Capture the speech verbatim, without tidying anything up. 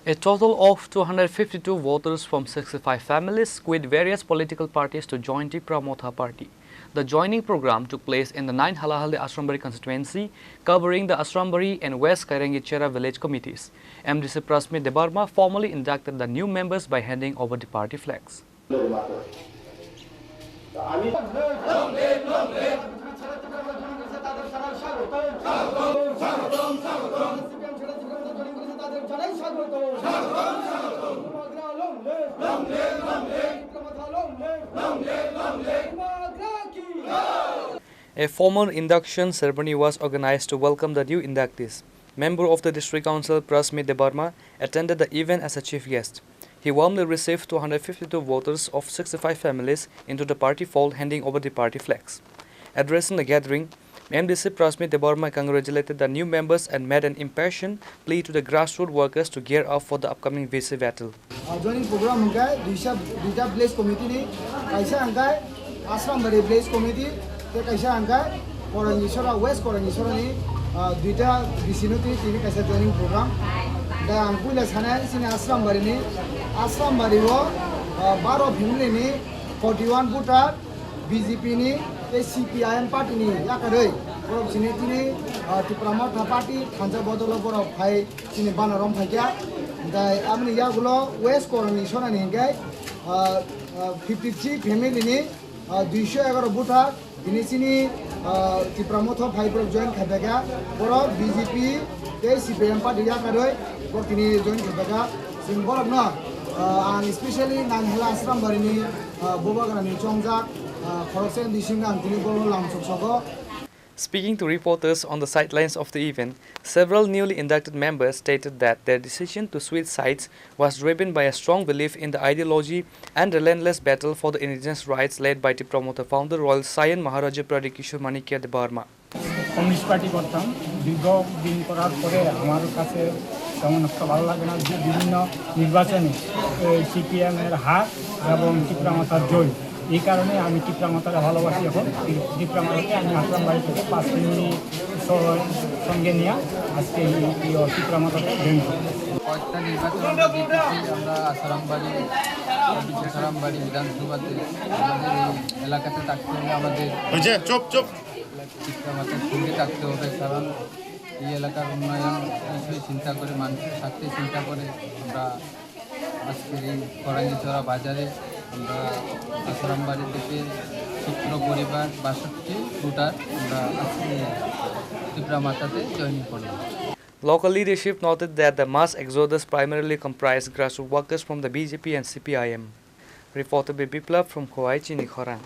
A total of two hundred fifty-two voters from sixty-five families quit various political parties to join Tipra Motha Party. The joining program took place in the nine Halahaldi Asrambari constituency, covering the Asrambari and West Kairangi Chera village committees. M D C Prasmit Debbarma formally inducted the new members by handing over the party flags. A formal induction ceremony was organized to welcome the new inductees. Member of the District Council, Prasmit Debbarma, attended the event as a chief guest. He warmly received two hundred fifty-two voters of sixty-five families into the party fold, handing over the party flags. Addressing the gathering, M D C Prasmit Debbarma congratulated the new members and made an impassioned plea to the grassroots workers to gear up for the upcoming V C battle. Ah, joining program hwnkhe duisa, duita village committee ni, kaisa hwnkhe Asrambari village committee, tei kaisa hwnkhe Korangisora, West Korangisora ni, ah, duita V C no twi tini kaisa joining program. Da ang puila sanai chini Asrambari ni, Asrambari o, ah, baro family ni forty one voter B J P ni tei C P I M party ni yakarwi borok chini tini, ah, Tipra Motha party thansa bodolo borok phai chini bana rom phaikha. Hingke aboni yagulo West Korangisora ni hingke, ah, ah, fifty three family ni, ah, duiso egaroh bwthak tini chini, ah, Tipra Motha phai borok join khaiphaikha. Borok B J P tei C P I M party yakarwi borok tini join khaiphaikha. Chwng borokno, ah, ang specially Nanghala Asrambari ni, ah, Bubagra ni chongjak, ah, khoroksa ni bisingo ang tini borokno lam soksogo. Speaking to reporters on the sidelines of the event, several newly inducted members stated that their decision to switch sides was driven by a strong belief in the ideology and relentless battle for the indigenous rights led by Tipra Motha founder Royal Saion Maharaja Pradyut Kishore Manikya Debbarma. Communist party করতাম। দীর্ঘ দিন করার পরে আমার কাছে তেমন একটা ভালো লাগে না। বি-, বিভিন্ন নির্বাচনে এই সিপিএম এর হার এবং টিপ্রা মাথার জয়, এই কারণে আমি টিপ্রা মাথারে ভালোবাসি। এখন টি-, টিপ্রা মাথাকে আমি আসলাম বাড়ি থেকে পাঁচ মিনিট স-, সঙ্গে নিয়ে আজকে এই, এই টিপ্রা মাথাতে জয়েন করি। কয়েকটা নির্বাচন আমরা জিতেছি, আমরা আসারামবাড়ি, আসারামবাড়ি বিধানসভাতে। আমাদের এই এলাকাতে থাকতে হলে আমাদের হয়েছে, চুপ, চুপ। টিপ্রা মাথার সঙ্গে থাকতে হবে, কারণ এই এলাকার উন্নয়ন বিষয়ে চিন্তা করে, মানুষের স্বার্থে চিন্তা করে আমরা আজকের এই করাঙ্গিচড়া বাজারে আমরা আসারামবাড়ি থেকে সতেরো পরিবার, বাষট্টি ভোটার আমরা আজকে টিপ্রা মাথাতে জয়েন করলাম। Local leadership noted that the mass exodus primarily comprised grassroots workers from the B J P and C P I M. Reporter B Biplab from Khowai, Chini Khorang.